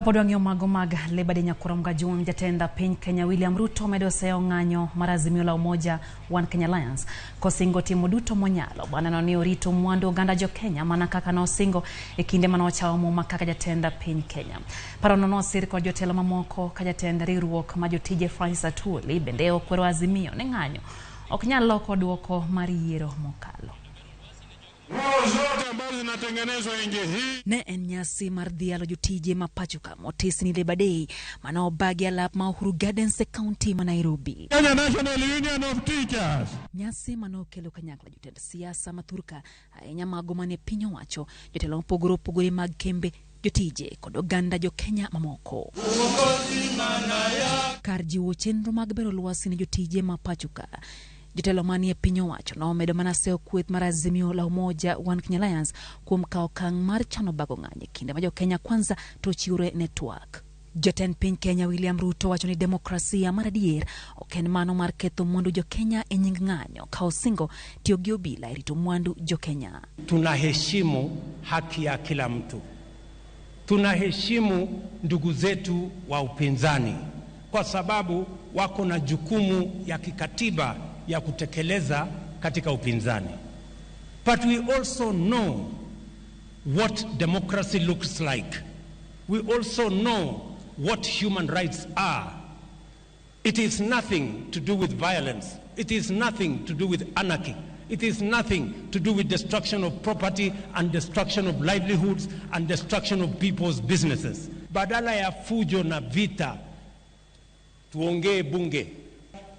Pod wang'iyo mago mag Labour Day. Nyakurom Gajwang', jatend piny Kenya William Ruto medo seyo ng'anyo mar Azimio la Umoja One Kenya Alliance kosingo timo duto monyalo baneno ni orito mwandu oganda jo Kenya mana kaka nosingo e kinde mane ochawo muma kaka jatend piny Kenya. Parono nosir kod jotelo mamoko ka jatend riwruok ma jotije Francis Atwoli bende okwero Azimio ni ng'anyo ok nyal loko duoko mar yiero mokalo. Nguo zote ambazo zinatengenezwa nje hii. Ne en nyasi mar dhialo jotije ma pachoka motis ni Labour Day mane obagi alap ma Uhuru Gardens e kaunti ma Nairobi. Kenya National Union of Teachers. Nyasi mane okelo kanyakla jotend siasa ma thurka ahinya mago mane piny owacho, jotelo mopogore opogore mag kembe, jotije kod oganda jo Kenya mamoko. Kar jiwo chenro mag bero lwasi ne jotije ma pachoka, jotelo manie piny owacho nomedo mana seyo kweth mar Azimio la Umoja One Kenya Alliance kuom kawo okang' mar chano bago ng'anyo e kinde ma jo Kenya Kwanza to ochiwre ne twak. Jatend piny Kenya William Ruto wacho ni demokrasia mar adier ok en mano mar ketho mwandu jo Kenya e nying ng'anyo ka osingo tiyo gi obila e rito mwandu jo Kenya. Tunaheshimu haki ya kila mtu, tunaheshimu ndugu zetu wa upinzani kwa sababu wako na jukumu ya kikatiba ya kutekeleza katika upinzani. But we also know what democracy looks like. We also know what human rights are. It is nothing to do with violence. It is nothing to do with anarchy. It is nothing to do with destruction of property and destruction of livelihoods and destruction of people's businesses. Badala ya fujo na vita, tuongee bunge.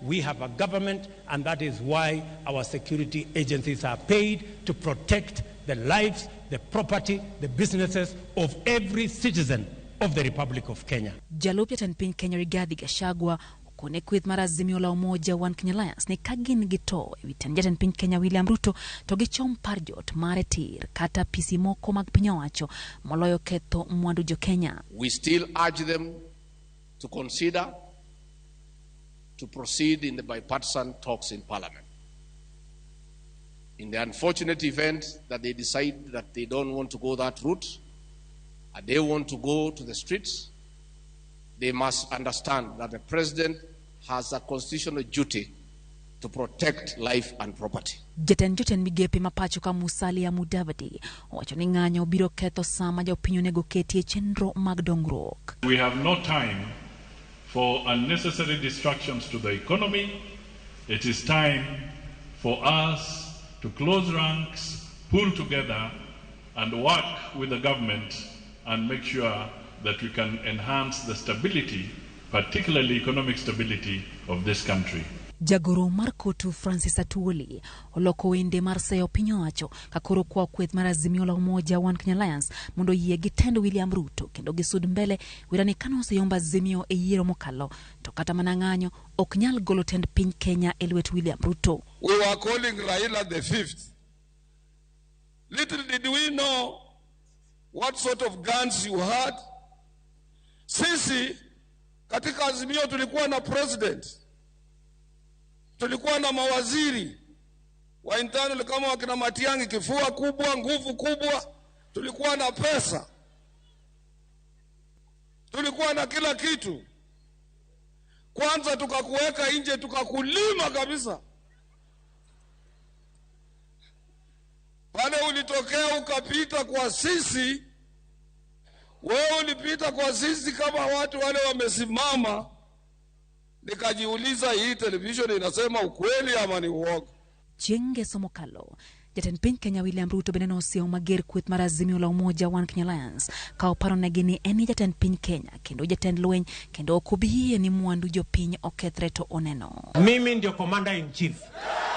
We have a government, and that is why our security agencies are paid to protect the lives, the property, the businesses of every citizen of the Republic of Kenya. Jalup jatend piny Kenya Rigathi Gachagua okone kweth mar Azimio la Umoja One Kenya Alliance ni ka gin gi to ewi tend jatend piny Kenya William Ruto to gichom par jot mare tir kata apisi moko mag piny owacho moloyo ketho mwandu jo Kenya. We still urge them to consider to proceed in the bipartisan talks in Parliament. In the unfortunate event that they decide that they don't want to go that route and they want to go to the streets, they must understand that the president has a constitutional duty to protect life and property. Jatend jotend migepe ma pacho ka Musalia Mudavadi owacho ni ng'anyo biro ketho sama jopiny onego ketie chenro mag dongruok. We have no time for unnecessary distractions to the economy. It is time for us to close ranks, pull together, and work with the government and make sure that we can enhance the stability, particularly economic stability, of this country. Jagoro mar Kotu Francis Atwoli oloko wende mar seyo piny owacho ka koro kwa kweth mar Azimio la Umoja One Kenya Alliance mondo oyie gi tend William Ruto kendo gisud mbele wirani kane oseyombo Azimio e yiero mokalo to kata mana ng'anyo ok nyal golo tend piny Kenya e lwet William Ruto. We were calling Raila the fifth. Little did we know what sort of guns you had. Sisi katika Azimio tulikuwa na president, tulikuwa na mawaziri wa internal kama wakina Matiang'i, kifua kubwa, nguvu kubwa, tulikuwa na pesa, tulikuwa na kila kitu. Kwanza tukakuweka nje, tukakulima kabisa. Pale ulitokea ukapita kwa sisi, wewe ulipita kwa sisi kama watu wale wamesimama. Nikajiuliza, hii television inasema ukweli ama ni uongo? Chieng' ngeso mokalo, jatend piny Kenya William Ruto bende nosiewo mager kweth mar Azimio la Umoja One Kenya Alliance ka oparonegi ni en e jatend piny Kenya kendo jatend lweny kendo ok obi yie ni mwandu jopiny okethre to oneno. Mimi ndio commander in chief.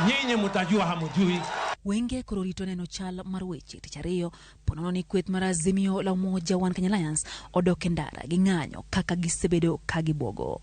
Nyinyi mtajua hamjui. Wenge koro rito neno chal mar weche tich ariyo ponono ni kweth mar Azimio la Umoja One Kenya Alliance odok e ndara gi ng'anyo kaka gisebedo ka gibuogo.